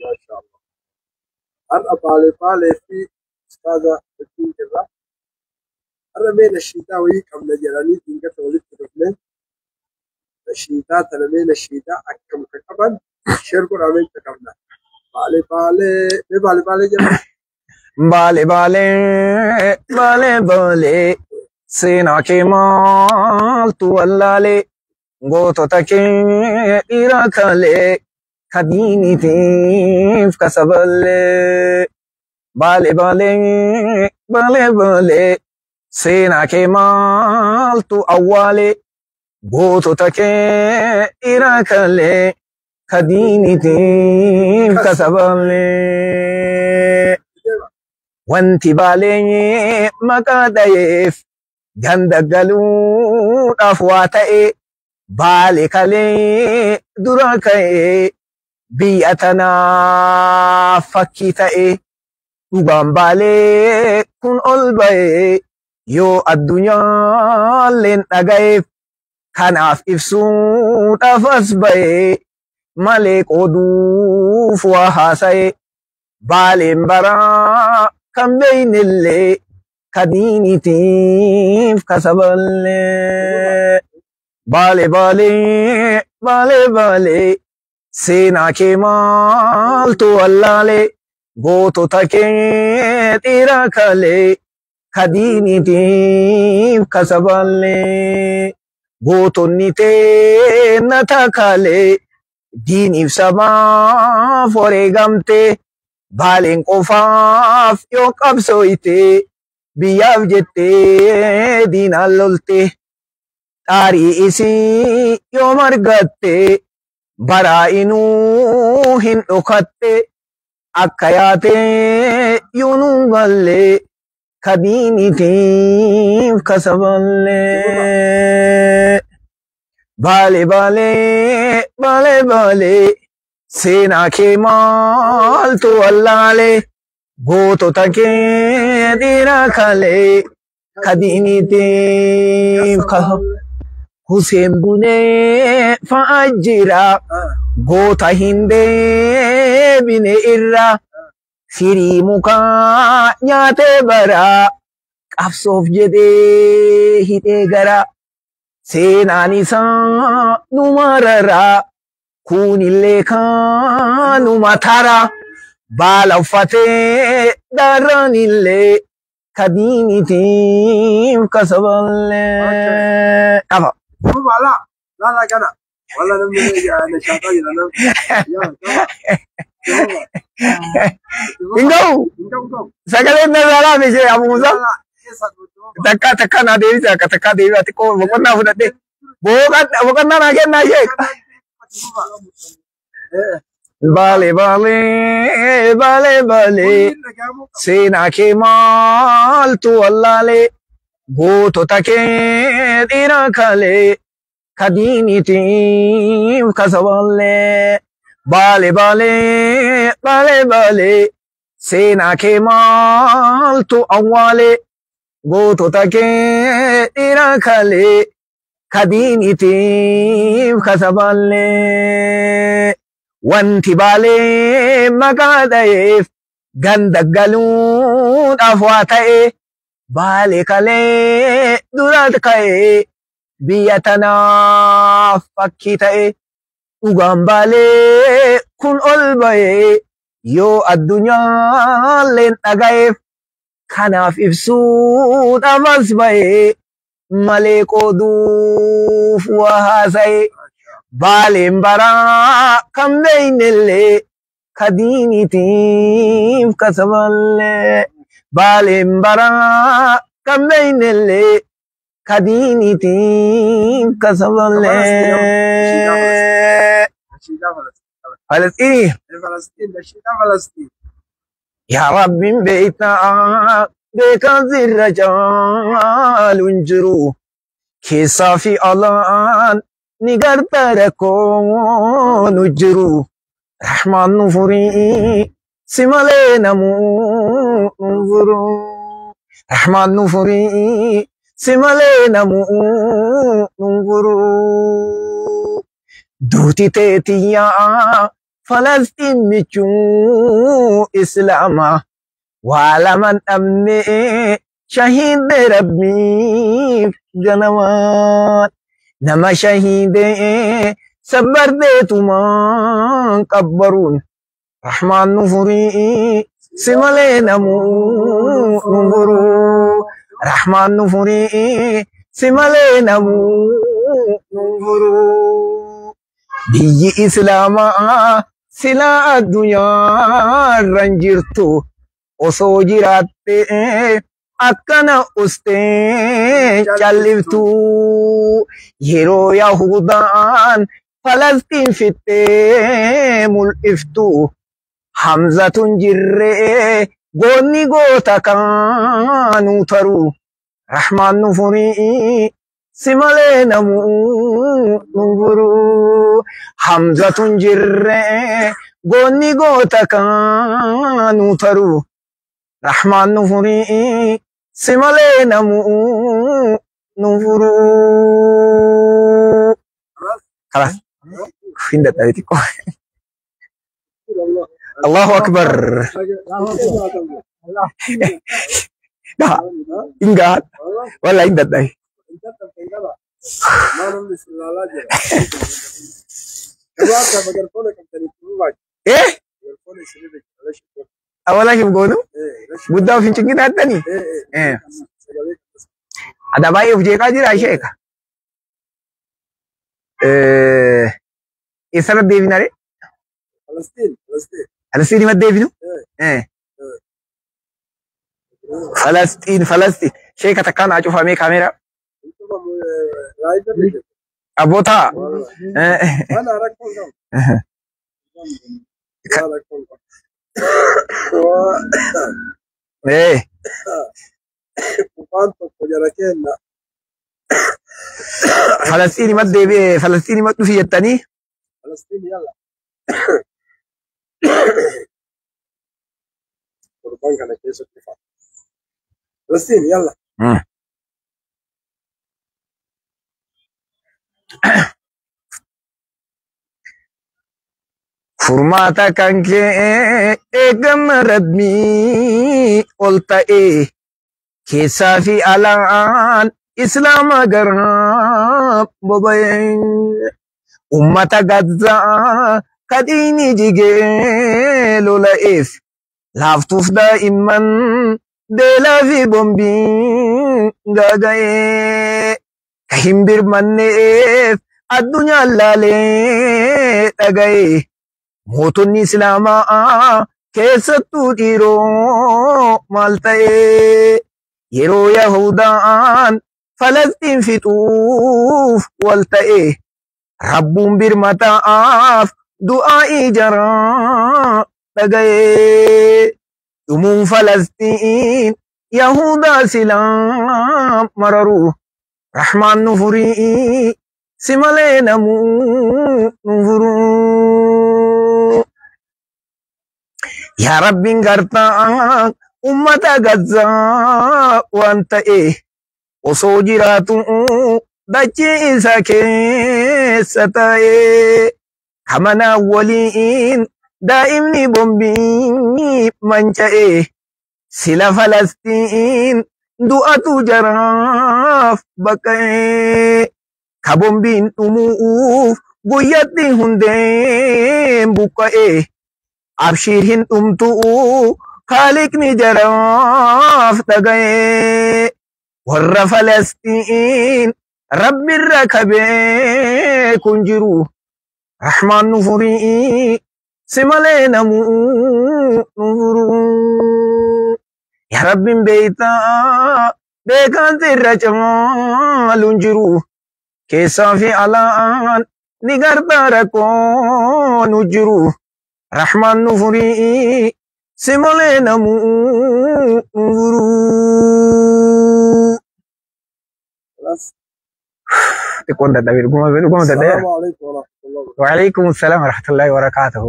Maashaallah. Har'a baalee baalee fi ustaaza wajjin jirra. Har'a mee nashiidaa wayii qabna jedhanii dingata walitti dhufne. Nashiidaa tana mee nashiidaa akkam ka qaban share godhaa mee qabna. Baalee baalee mee baalee baalee jedha. Baale baalee baalee baalee seenaa kee maaltu wallaalee gootota kee dhiira kalee ka diiniitiif ka saballee. Baale baalee baalee baalee seenaa kee maaltu awwaalee gootota kee dhiira kalee ka diiniitiif ka saballee. Wanti baalee maqaa dhayeef ganda galuudhaaf waa ta'e baale kalee dura ka'e biyya tanaaf fakkii ta'e dhugaan baalee kun ol ba'e yoo addunyaalleen dhaga'eef kanaaf ibsuudhaaf as ba'e malee qooduuf waa haasa'e baaleen baraa kan beeynellee ka diiniitiif ka saballee. Baale baalee baalee baalee seenaa kee maaltu wallaalee gootota kee dhiira kalee ka diiniitiif ka saballee. Gootonni teenna takaalee diiniif sabaaf wareegamtee baaleen qofaaf yoo qabsooyte biyyaaf jettee diinaan lolte xaarii isii yoo margatte baraa inuu hin dhokatte akka yaatee yuunuu galle ka diiniitiif ka saballee. Baale baalee baalee baalee seenaa kee maaltu wallaalee gootota kee dhiira kalee ka diiniitiif ka Huseen Bunee fa'a jira goota hin deebine irra firii mukaa nyaatee bara qabsoof jedhee hidhee gara seenaan isaa nu marara kunillee kaanuma tara baala uffatee darranillee ka diiniitiif ka saballee qaba. Duuba alaa laalaa kana walla namni nashaataa jira namni. Yaa qaba. Duuba. Hin ga'u Hin ga'u ga'u. Sagaleen nazaaraa mishee abuusa. Laalaa keessa duuba. Takka takka naa deebisa akka takka deebisa xiqqoo boqonnaa fudhadhee boqonnaa naa kennaa ishee. Baale baalee baalee baalee seenaa kee maaltu wallaalee gootota kee dhiira kalee ka diiniitiif ka saballee. Baale baalee baalee baalee seenaa kee maaltu awwaalee gootota kee dhiira kalee ka diiniitiif ka saballee. Wanti baalee maqaa dhayeef ganda galuudhaaf waa ta'e baale kalee dura ka'e biyya tanaaf fakkii ta'e dhugaan baalee kun ol ba'e yoo addunyaalleen dhaga'eef kanaaf ibsuudhaaf as ba'e malee qooduuf waa haasa'e. Baaleen baraa kan beeynellee ka diiniitiif ka saballee. Baaleen baraa kan beeynellee ka diiniitiif ka saballee. Nashiidaa Falastiin. Falasxiinii Falastiin nashiidaa Falastiin. Yaa Rabbiin beektaa beekaan sirra caalu hin jiru. Keessaa fi alaan ni garta rakkoon nu jiru. Rahmaan nu furii si malee namuu nu furu. Rahmaan nu furii si malee namuu nu furu. Duuti teetiyyaa Falastiin michuu Islaamaa waa laman dhabnee shahiidee rabbiif ganamaan nama shahiidee sabbardeetumaan qabbaruun rahmaan nu furii si malee namuu nu furuu rahmaan nu furii si malee namuu nu furuu biyyi islaamaa silaa addunyaarra hin jirtu osoo jiraattee akkana ustee calliftu yeroo yahudaan Falastiin fixxee mul'iftu Hamzatun jirree goonni goota kaanuu taru Rahmaan nu furii si malee namuu nu furuu Hamzatun jirree goonni goota kaanuu taru Rahmaan nu furii si malee namuu nu furuu. خلاص فين ده الله اكبر ده انقال ولا انت ده ايه اولا كيف قولوا قدام في كده الثاني ايه هذا باي في جيكا جرا شيخ eessarra deebinare? Falastiin, Falastiin. Falastiin hima deebinu? Falastiin, Falastiin. Sheeka takkaan haa cufamee kaameeraa. Abboota. Ana rakkoon qabu. Ana rakkoon qabu. Qufaan tokko jara kenna. Falastiin hima deebi'e, Falastiin hima dhufi jettanii. Falastiin yalla. Torban kana keessatti fa'a. Falastiin yalla. Furmaata kan kee eegama rabbii ol ta'e keessaa fi alaan islaama garaa boba'e. Ummata Gazzaa kadhiini jigee lola'eef laaftuuf daa'imman beelaa fi bombiin gaaga'ee ka hin birmanneef addunyaan laalee dhaga'e. Mootonni Islaamaa keessattuu dhiiroo maal ta'e yeroo Yahudaan Falastiin fixuuf wal ta'e Rabbuun birmataaf du'aa ijaraa dhaga'e. Dhumuun Falastiin Yahudaa silaa mararu Rahmaan nu furii si malee namuu nu furuu. Yaa Rabbiin gartaa ummata Gazzaa waan ta'e osoo jiraatu dachee isa keessa ta'e kamanaa waliin daa'imni bombii manca'e sila Falastiin du'atu jaraaf baqa'e ka bombiin dhumuuf guyyatti hundeen buqqa'e abshiir hin dhumtu'u kaaliqni jaraaf dhaga'e warra Falastiin rabbirra kabee kun jiru Rahmaan nu furii si malee namuu nu furuu. Yaa Rabbiin beektaa beekaan sirra caalu hin jiru keessaa fi alaan ni gartaa rakkoo nu jiru Rahmaan nu furii si malee namuu nu furuu. Xiqqoon dadhabee dhuguma dhuguma dadhabeera. السلام عليكم ورحمة الله وبركاته. وعليكم السلام ورحمة الله وبركاته.